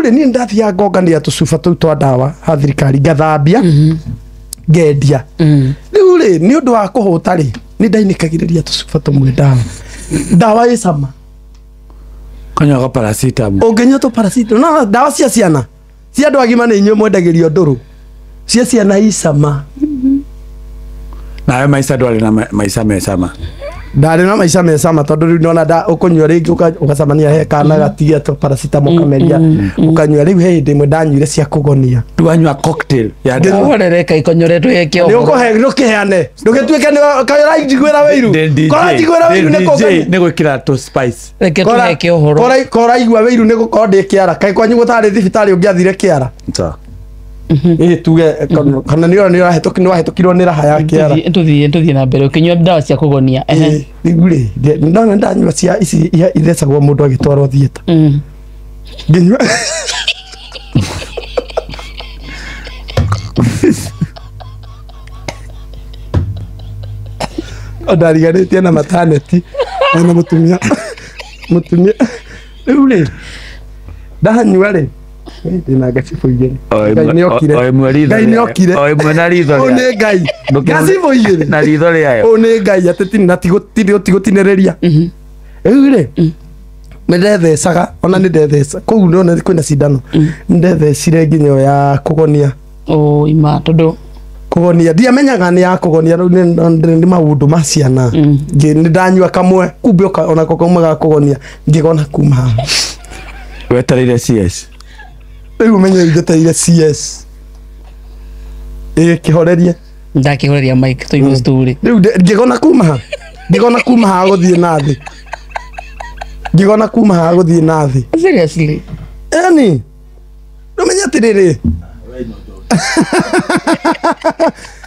Rĩu rĩ, niĩ ndathiaga ngongania tũcuba tũu twa ndawa ha thirikari, ngathambia, ngendia. Rĩu rĩ, nĩ ũndũ wa kũhũta rĩ, nĩ ndainĩkagĩrĩria tũcuba tũmwe ndawa. Ndawa ĩ cama. Kanyuaga paracetamol. Ũngĩnyua tũ paracetamol, no ndawa cia ciana, cia andũ agima nĩ inyuĩ mwendagĩrio ndũrũ, cia ciana i cama. Nawe maica ndwarĩ na maica me cama. Ndarĩ na maica me cama, tondũ rĩu nona ũkũnyua rĩngĩ ũgacemania he kana gatigia tũ paracetamol kameria ũkanyua. Rĩu he hĩndĩ ĩmwe ndanyuire cia kũgonia. Ndwanyua cocktail ya ndawa. Horereka ikonyoretwo eke Nĩ ũhoro. ũkũhe, ndũkĩheane, ndũgĩtuĩke nĩ kaĩ ũranjiguĩra wĩiru. Ndĩ DJ. Kora njiguĩra wĩiru nĩ Ndĩ DJ kũngania. nĩ gwĩkĩra tũ spice. Reke tũheke ũhoro. Kora igua wĩiru nĩ gũkorwo ndĩ kĩara. Kaĩ kwanyu gũtarĩ thibitarĩ ũngĩathire kĩara? Sawa. Ĩ tuge kana nĩ ũra nĩ wahĩtũkirwo nĩ raha ya kĩara. Tũthiĩ na mbere ũkĩnyua ndawa cia kũgonia. Ehe. Rĩu rĩ, ndona ndanyua cia ici ithecagwo mũndũ agĩtwarwo theatre. Ngĩnyua ndariganĩtie na mataneti na mũtumia mũtumia. Rĩu rĩ, ndanyua rĩ, ndĩna ngacibũ igĩrĩ. Ngai nĩ okire. O ĩmwe ritho Ngai nĩ rĩayo. okire. O ĩmwe na ritho Ũyũ rĩayo. nĩ Ngai. Ngacibũ igĩrĩ. Na ritho rĩayo. Ũyũ nĩ Ngai atĩ ti na tigũtinĩrĩria. Rĩu rĩ, nĩ ndethecaga, ona nĩ ndetheca kũu nĩona kwĩna cindano, nĩ ndethecire nginya ĩyo ya kũgonia. O ima tondũ Kũgonia ndiamenyaga nĩ ya kũgonia, rĩu nĩ maũndũ ma ciana. Nĩ ndanyua kamwe kumbe onako kauma ga kũgonia, ngĩgona kuma haha. Wetereire CS. Rĩu ũmenye njetereire CS. Ĩ kĩhorerie. Ndakĩhoreria Mike tũigue story. Rĩu ngĩgona kuma haha, ngĩgona kuma haha gũthiĩ na thĩ, ngĩgona kuma haha gũthiĩ na thĩ. Seriously. Yani ndũmenye atĩrĩrĩ,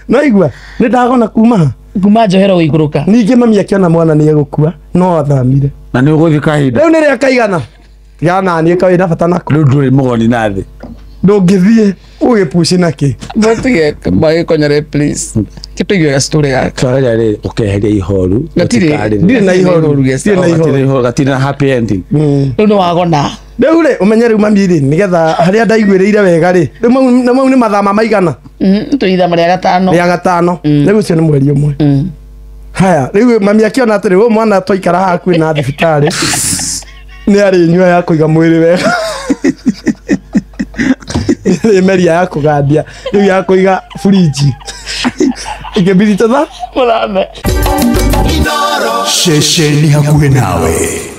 no igua nĩ ndagona kuma haha. Kuma njohero gũikũrũka. Ningĩ mami akĩona mwana nĩ egũkua, no athamire. Na nĩ ũgũthiĩ kahinda. Rĩu nĩ rĩa kaigana tigana naniĩ kawĩ na bata nako. Rĩu ndũrĩ mũgoni na thĩ. Ndũngĩthiĩ ũgĩpuci nakĩ. Mũtige magĩkonyore please. Kĩtũigue story gaka. Twageria rĩ ũkeheria ihoru. Gatirĩ. Ndirĩ na ihoru. Ndirĩ na ihoru. Gatirĩ ihoru, gatirĩ na happy ending. Rĩu nĩ wagona. Rĩu rĩ, ũmenye rĩu mami rĩ, nĩgetha harĩa ndaiguĩrĩire wega rĩ, rĩu mau nĩ mathama maigana? Tũrĩ ithama rĩa gatano. Rĩa gatano. Rĩu ũcio nĩ mweri ũmwe. Haya, rĩu mami akĩona atĩrĩ, ũyũ mwana twaikara haha hakuhĩ na thibitarĩ nĩ arĩnyua ya kũiga mwĩrĩ wega. Nĩ meria ya kũgandia, rĩu ya kũiga fridge. Ikĩbidi tũtha Mũthame. Ceceni hakuhĩ nawe.